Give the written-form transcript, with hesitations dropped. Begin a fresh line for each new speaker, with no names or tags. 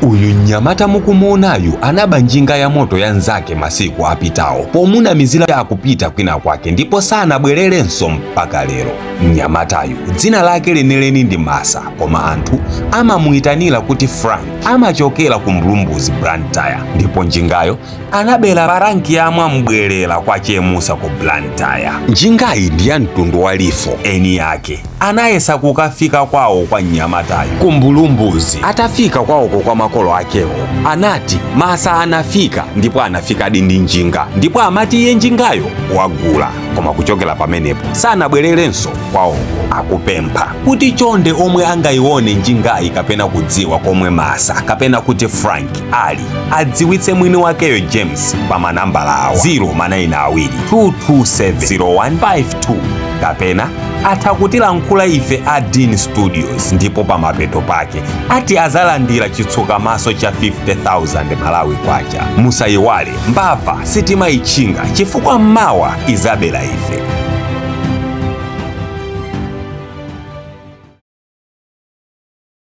Uyu mnyamata mukumuonayu anaba njinga ya moto ya nzake masiku apitawo pomunamizira akupita kwina kwake, ndipo sanabwererenso mpaka lero. Mnyamatayu dzina lake leneleni ndi Masa, koma anthu amamuyitanira kuti Frank. Amachokera ku Mlumbuzi, Blantyre, ndipo njingayo anabera pa rank yamwa mbwerera kwa Chemusa ku Blantyre. Njingayi ndi ya mtundu wa Lifo. Eni yake anayesa kukafika kwawo kwa mnyamatayo ku Mbulumbuzi. Atafika kwawoko kwa makolo akewo, anati Masa anafika, ndipo anafikadi ndi njinga, ndipo amati iye njingayo wagula, koma kuchokera pamenepo sanabwererenso kwawoko. Akupempha kuti chonde omwe angayione njingayi kapena kudziwa komwe Masa kapena kuti Frank ali, adziwitse mwini wakeyo James pa manambala awa: 0 ma 9 2 227 0152, kapena atha kutilankhula ife a Dean Studios, ndipo pamapeto pake ati azalandira chitsukamaso cha 50,000 Malawi kwacha. Musayiwale, mbava sitimayitchinga chifukwa mmawa izabera ife.